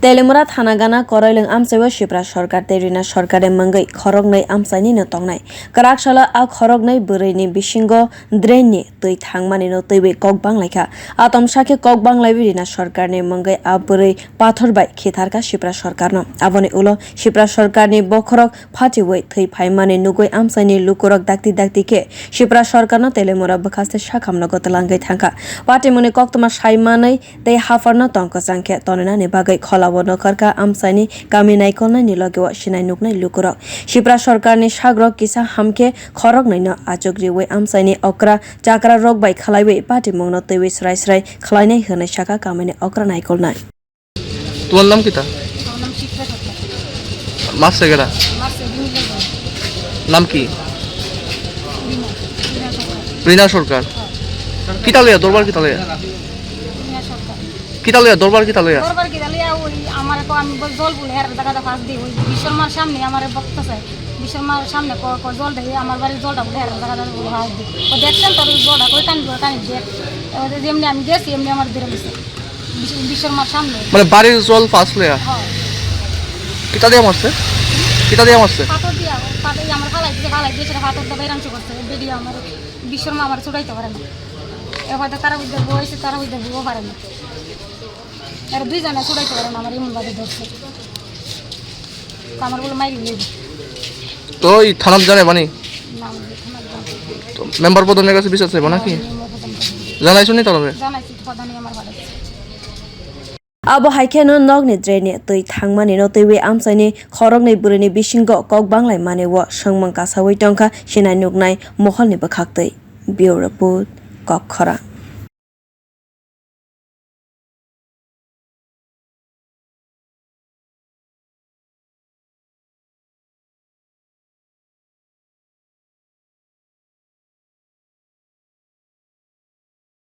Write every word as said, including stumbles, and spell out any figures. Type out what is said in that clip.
Telemura thana gana Korailwng amchaio Sipra sarkar tei Rina sarkarni mwngwi khoroknwi amchaini no tongnai. Kwrak salo a khoroknwi bwrwini bisingo drainni twi thangmani no twiwi kok banglaikha. Atom sakhe kok banglaiwi Rina sarkarni mwngwi a bwrwi pathor bai khitharkha Sipra sarkarno. Aboni ulo Sipra sarkarni bokhorok phatiwi thwi phaimani nugwi amchaini lukurok dakti dakti khe Sipra sarkarno Telemura bwkhaste sakhamno twlangwi thangkha. Patimungni koktwma saimanwi tei hapharno tong kwchang khe toninani bagwi kholao nokharkha amchaini kami naikolnaini logeo sinai nuknai lukurok. Sipra sarkarni sagrok kisa hamkhe khoroknwino achuk riwi amchaini okra chakra rok bai khlaiwi patimungno twiwi srai srai khlainai hwnwi sakha kamini okra naikolnai. তোমার নাম কিতা? আমার নাম শিপ্রা সরকার। মাছ সেকেরা? মাছ সেকেরা। নাম কি? রিনা, রিনা সরকার। রিনা সরকার। হ্যাঁ। কিতা লইয়া, দরবার কিতা লইয়া? রিনা সরকার। কিতা লইয়া, দরবার কিতা লইয়া? দরবার কিতা লইয়া, ওই আমার কো আমি বল জল বলে হের জায়গাটা ফাঁস দিই, ওই বিশ্বকর্মার সামনে আমার বক্তা চাই। বিশ্বকর্মার সামনে কো, কো জল দেয়, আমার বাড়ির জলটা বলে হের জায়গাটা বলে ফাঁস দিই। ও দেখছেন তোর ওই জলটা কই কান, কই কান দেখ। এবার যেমনি আমি গেছি, এমনি আমার ধরে গেছে। বিশ-, বিশ্বকর্মার সামনে। মানে বাড়ির জল ফাঁস লইয়া? হ্যাঁ। কিতা দিয়া মারছে? কিতা দিয়া মারছে? পাথর দিয়া, পাথর দিয়া আমার ফালাই দিয়ে, ফালাই দিয়ে সেটা পাথর দিয়ে বাইরাংশ করছে। বেরিয়ে আমার বিশ্বকর্মা আমার ছুটাইতে পারে না। এ হয়তো তারা হইতে বউ এসে, তারা হইতে বউ পারে না। এরা দুইজনে ছুটাইতে পারে না, আমার এমন ভাবে ধরছে। তো আমার বলে মাইরি লেগে। তো এই থানাত জানাইবা নি? না, আমি থানাত জানাই। তো মেম্বার প্রধানের কাছে বিচার চাইবা নাকি? আমি মেম্বার প্রধানের কাছে। জানাইছো নি তাহলে? জানাইছি, প্রধানই আমার পাঠাইছে। Abo hai kheno nokni drainni twi thangmani no twiwi amchaini khoroknwi bwrwini bisingo kok banglaimani o swngmung kasawi tongkha sinai nuknai moholni bwkhaktwi. Bureau Report, Kokkhorang.